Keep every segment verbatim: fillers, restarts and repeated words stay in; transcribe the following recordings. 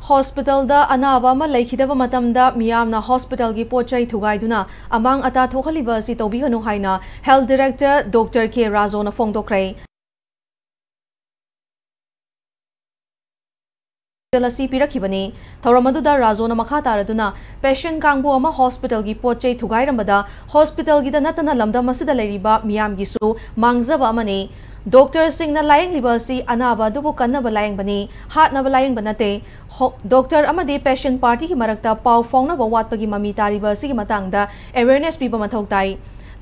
ꯍꯣꯁꯄꯤꯇꯥꯜꯗ ꯑꯅꯥꯕ ꯑꯃ ꯂꯩꯈꯤꯗꯕ ꯃꯇꯝꯗ ꯃꯤꯌꯥꯝꯅ ꯍꯣꯁꯄꯤꯇꯥꯜꯒꯤ ꯄꯣꯠ ꯆꯩ ꯊꯨꯒꯥꯏꯗꯨꯅ ꯑꯃꯥꯡ ꯑꯇꯥ ꯊꯣꯛꯍꯜꯂꯤꯕ ꯑꯁꯤ ꯇꯧꯕꯤꯒꯅꯨ ꯍꯥꯏꯅ Health Director Doctor K ꯔꯥꯖꯣꯅ ꯐꯣꯡꯗꯣꯛꯈ꯭ꯔꯦ꯫ ꯑꯁꯤ ꯄꯤꯔꯛꯈꯤꯕꯅꯤ꯫ ꯊꯧꯔꯝ ꯑꯗꯨꯗ ꯔꯥꯖꯣꯅ ꯃꯈꯥ ꯇꯥꯔꯗꯨꯅ, ꯄꯦꯁꯦꯟ ꯀꯥꯡꯕꯨ ꯑꯃ ꯍꯣꯁꯄꯤꯇꯥꯜꯒꯤ ꯄꯣꯠ ꯆꯩ ꯊꯨꯒꯥꯏꯔꯝꯕꯗ ꯍꯣꯁꯄꯤꯇꯥꯜꯒꯤꯗ ꯅꯠꯇꯅ ꯂꯝꯗꯝ ꯑꯁꯤꯗ ꯂꯩꯔꯤꯕ ꯃꯤꯌꯥꯝꯒꯤꯁꯨ ꯃꯥꯡꯖꯕ ꯑꯃꯅꯤ꯫ ꯗꯣꯛꯇꯔꯁꯤꯡꯅ ꯂꯥꯌꯦꯡꯂꯤꯕ ꯑꯁꯤ ꯑꯅꯥꯕ ꯑꯗꯨꯕꯨ ꯀꯟꯅꯕ ꯂꯥꯌꯦꯡꯕꯅꯤ, ꯍꯥꯠꯅꯕ ꯂꯥꯌꯦꯡꯕ ꯅꯠꯇꯦ꯫ ꯍꯣ-, ꯗꯣꯛꯇꯔ ꯑꯃꯗꯤ ꯄꯦꯁꯦꯟ ꯄꯥꯔꯇꯤꯒꯤ ꯃꯔꯛꯇ ꯄꯥꯎ ꯐꯥꯎꯅꯕ ꯋꯥꯠꯄꯒꯤ ꯃꯃꯤ ꯇꯥꯔꯤꯕ ꯑꯁꯤꯒꯤ ꯃꯇꯥꯡꯗ ꯑꯦꯋꯦꯔꯅꯦꯁ ꯄꯤꯕ ꯃꯊꯧ ꯇꯥꯏ꯫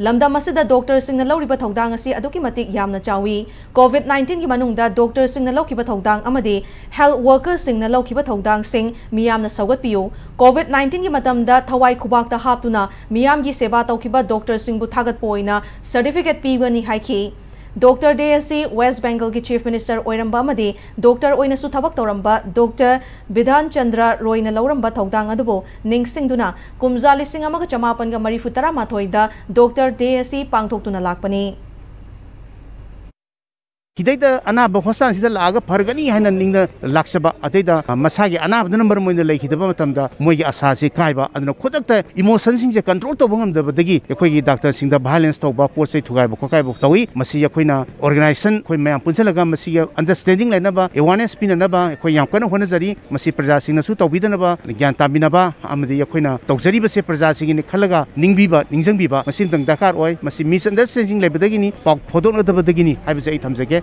ꯂꯝꯗꯝ ꯑꯁꯤꯗ ꯗꯣꯛꯇꯔꯁꯤꯡꯅ ꯂꯧꯔꯤꯕ ꯊꯧꯗꯥꯡ ꯑꯁꯤ ꯑꯗꯨꯛꯀꯤ ꯃꯇꯤꯛ ꯌꯥꯝꯅ ꯆꯥꯎꯏ꯫ ꯀꯣꯚꯤꯗ ꯅꯥꯏꯟꯇꯤꯟꯒꯤ ꯃꯅꯨꯡꯗ ꯗꯣꯛꯇꯔꯁꯤꯡꯅ ꯂꯧꯈꯤꯕ ꯊꯧꯗꯥꯡ ꯑꯃꯗꯤ ꯍꯦꯜꯊ ꯋꯥꯔꯀꯔꯁꯤꯡꯅ ꯂꯧꯈꯤꯕ ꯊꯧꯗꯥꯡꯁꯤꯡ ꯃꯤꯌꯥꯝꯅ ꯁꯧꯒꯠꯄꯤꯌꯨ꯫ ꯀꯣꯚꯤꯗ ꯅꯥꯏꯟꯇꯤꯟꯒꯤ ꯃꯇꯝꯗ ꯊꯋꯥꯏ ꯈꯨꯕꯥꯛꯇ ꯍꯥꯞꯇꯨꯅ ꯃꯤꯌꯥꯝꯒꯤ ꯁꯦꯕꯥ ꯇꯧꯈꯤꯕ ꯗꯣꯛꯇꯔꯁꯤꯡꯕꯨ ꯊꯥꯒꯠꯄ ꯑꯣꯏꯅ ꯁꯔꯇꯤꯐꯤꯀꯦꯠ ꯄꯤꯒꯅꯤ ꯍꯥꯏꯈꯤ꯫ ꯗꯣꯛꯇꯔ ꯗꯦ ꯑꯁꯤ ꯋꯦꯁ ꯕꯦꯡꯒꯜꯒꯤ ꯆꯤꯐ ꯃꯤꯅꯤꯁꯇꯔ ꯑꯣꯏꯔꯝꯕ ꯑꯃꯗꯤ ꯗꯣꯛꯇꯔ ꯑꯣꯏꯅꯁꯨ ꯊꯕꯛ ꯇꯧꯔꯝꯕ ꯗꯣꯛꯇꯔ ꯕꯤꯙꯥꯟ ꯆꯟꯗ꯭ꯔ ꯔꯣꯏꯅ ꯂꯧꯔꯝꯕ ꯊꯧꯗꯥꯡ ꯑꯗꯨꯕꯨ ꯅꯤꯡꯁꯤꯡꯗꯨꯅ ꯀꯨꯝꯖꯥ ꯂꯤꯁꯤꯡ ꯑꯃꯒ ꯆꯃꯥꯄꯟꯒ ꯃꯔꯤꯐꯨ ꯇꯔꯥꯃꯥꯊꯣꯏꯗ ꯗꯣꯛꯇꯔ ꯗꯦ ꯑꯁꯤ ꯄꯥꯡꯊꯣꯛꯇꯨꯅ ꯂꯥꯛꯄꯅꯤ꯫ ꯁꯤꯗꯩꯗ ꯑꯅꯥꯕ ꯍꯣꯁꯄꯤꯇꯥꯜꯁꯤꯗ ꯂꯥꯛꯑꯒ ꯐꯔꯒꯅꯤ ꯍꯥꯏꯅ ꯅꯤꯡꯅ ꯂꯥꯛꯆꯕ, ꯑꯗꯩꯗ ꯃꯁꯥꯒꯤ ꯑꯅꯥꯕꯗꯨꯅ ꯃꯔꯝ ꯑꯣꯏꯅ ꯂꯩꯈꯤꯗꯕ ꯃꯇꯝꯗ ꯃꯣꯏꯒꯤ ꯑꯁꯥꯁꯤ ꯀꯥꯏꯕ, ꯑꯗꯨꯅ ꯈꯨꯗꯛꯇ ꯏꯃꯣꯁꯟꯁꯤꯡꯁꯦ ꯀꯟꯇ꯭ꯔꯣꯜ ꯇꯧꯕ ꯉꯝꯗꯕꯗꯒꯤ ꯑꯩꯈꯣꯏꯒꯤ ꯗꯥꯛꯇꯔꯁꯤꯡꯗ ꯚꯥꯏꯂꯦꯟꯁ ꯇꯧꯕ, ꯄꯣꯠ ꯆꯩ ꯊꯨꯒꯥꯏꯕ ꯈꯣꯠꯀꯥꯏꯕ ꯇꯧꯏ꯫ ꯃꯁꯤ ꯑꯩꯈꯣꯏꯅ ꯑꯣꯔꯒꯅꯥꯏꯖꯦꯁꯟ, ꯑꯩꯈꯣꯏ ꯃꯌꯥꯝ ꯄꯨꯟꯁꯤꯜꯂꯒ ꯃꯁꯤꯒꯤ ꯑꯟꯗꯔꯁ꯭ꯇꯦꯟꯗꯤꯡ ꯂꯩꯅꯕ, ꯑꯦꯋꯥꯔꯅꯦꯁ ꯄꯤꯅꯅꯕ ꯑꯩꯈꯣꯏ ꯌꯥꯝ ꯀꯟꯅ ꯍꯣꯠꯅꯖꯔꯤ꯫ ꯃꯁꯤ ꯄ꯭ꯔꯖꯥꯁꯤꯡꯅꯁꯨ ꯇꯧꯕꯤꯗꯅꯕ, ꯒ꯭ꯌꯥꯟ ꯇꯥꯕꯤꯅꯕ ꯑꯃꯗꯤ ꯑꯩꯈꯣꯏꯅ ꯇꯧꯖꯔꯤꯕꯁꯦ ꯄ꯭ꯔꯖꯥꯁꯤꯡꯒꯤꯅꯤ ꯈꯜꯂꯒ ꯅꯤꯡꯕꯤꯕ, ꯅꯤꯡꯁꯤꯡꯕꯤꯕ ꯃꯁꯤ ꯑꯃꯇꯪ ꯗꯔꯀꯥꯔ ꯑꯣꯏ꯫ ꯃꯁꯤ ꯃꯤꯁꯑꯟꯗꯔꯁ꯭ꯇꯦꯟꯗꯤꯡ ꯂꯩꯕꯗꯒꯤꯅꯤ, ꯄꯥꯎ ꯐꯥꯎꯗꯣꯛꯅꯗꯕꯗꯒꯤꯅꯤ ꯍꯥꯏꯕꯁꯦ ꯑꯩ ꯊꯝꯖꯒꯦ꯫